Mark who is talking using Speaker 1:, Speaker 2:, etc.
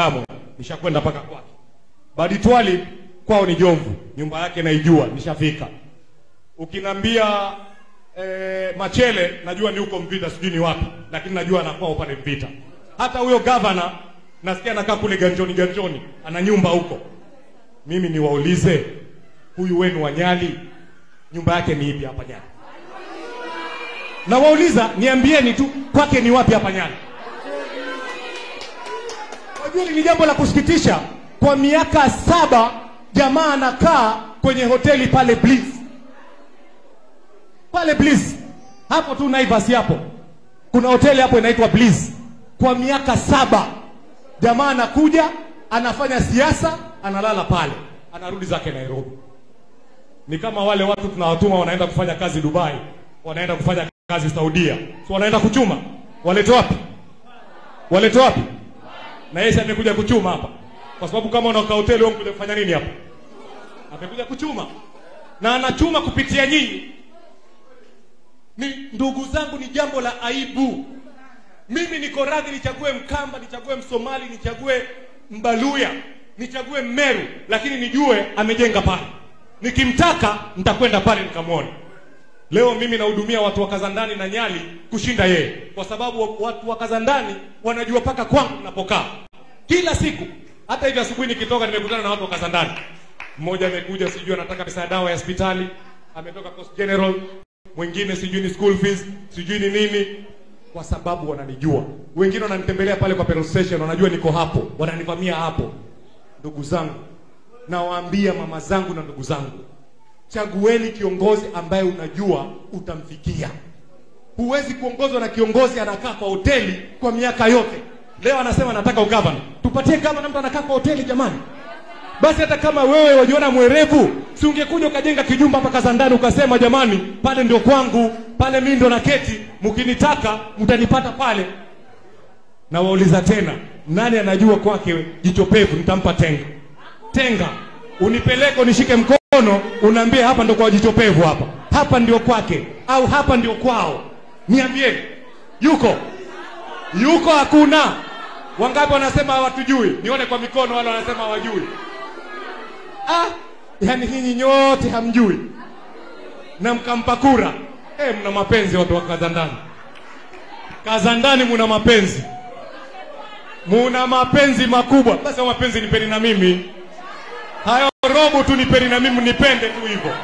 Speaker 1: Changamwe, nishakwenda mpaka kwake. Badi Twalib kwao ni Jomvu, nyumba yake naijua, nishafika. Ukinambia Machele, najua ni huko Mvita, sijui ni wapi, lakini najua anakuwa upande Mvita. Hata huyo governor nasikia anakaa kule Ganjoni Ganjoni, ana nyumba huko. Mimi niwaulize, huyu wenu wa Nyali nyumba yake ni ipi hapa Nyali? Na wauliza, niambieni tu kwake ni wapi hapa Nyali? Wajua ni jambo la kusikitisha, kwa miaka 7 jamaa anakaa kwenye hoteli pale Bliss. Pale Bliss. Hapo tu Naivas hapo. Kuna hoteli hapo inaitwa Bliss. Kwa miaka 7 jamaa anakuja, anafanya siasa, analala pale, anarudi zake Nairobi. Ni kama wale watu tunawatuma wanaenda kufanya kazi Dubai, wanaenda kufanya kazi Saudia. So wanaenda kuchuma. Walete wapi? Walete wapi? Na yeye amekuja kuchuma hapa. Kwa sababu kama unakaa hoteli wewe unakuja kufanya nini hapa? Amekuja kuchuma. Na anachuma kupitia nyinyi. Ni ndugu zangu, ni jambo la aibu. Mimi niko radhi nichague Mkamba, nichague Msomali, nichague Mbaluya, nichague Mmeru, lakini nijue amejenga pale. Nikimtaka nitakwenda pale nikamwone. Leo mimi nahudumia watu wa Kazandani na Nyali kushinda yeye, kwa sababu watu wa Kazandani wanajua paka kwangu ninapokaa. Kila siku, hata hivi asubuhi nikitoka nimekutana na watu wa Kazandani. Mmoja amekuja sijui anataka pesa ya dawa ya hospitali, ametoka Coast General, mwingine sijui ni school fees, sijui ni nini, kwa sababu wananijua. Wengine wananitembelea pale kwa petrol station, wanajua niko hapo, wananivamia hapo. Ndugu zangu, nawaambia mama zangu na ndugu zangu, chagueni kiongozi ambaye unajua utamfikia. Huwezi kuongozwa na kiongozi anakaa kwa hoteli kwa miaka yote. Leo anasema nataka ugavana. Tupatie gavana mtu anakaa kwa hoteli jamani. Basi hata kama wewe wajiona mwerevu, si ungekuja ukajenga kijumba hapa Kazandani ukasema jamani, pale ndio kwangu, pale mimi ndio naketi, mkinitaka mtanipata pale. Na wauliza tena, nani anajua kwake jicho pevu? Nitampa tenga. Tenga, unipeleke unishike mkono, unaambie hapa ndio kwa jicho pevu hapa. Hapa ndio kwake au hapa ndio kwao. Niambie. Yuko? Yuko hakuna. Wangapi wanasema hawatujui? Nione kwa mikono wale wanasema hawajui. Ah, yani nyinyi nyote hamjui. Na mkampa kura. Mna mapenzi watu wa Kazandani. Kazandani mna mapenzi. Muna mapenzi makubwa. Basi mapenzi nipeni na mimi. Hayo robo tu nipeni na mimi, nipende tu hivyo.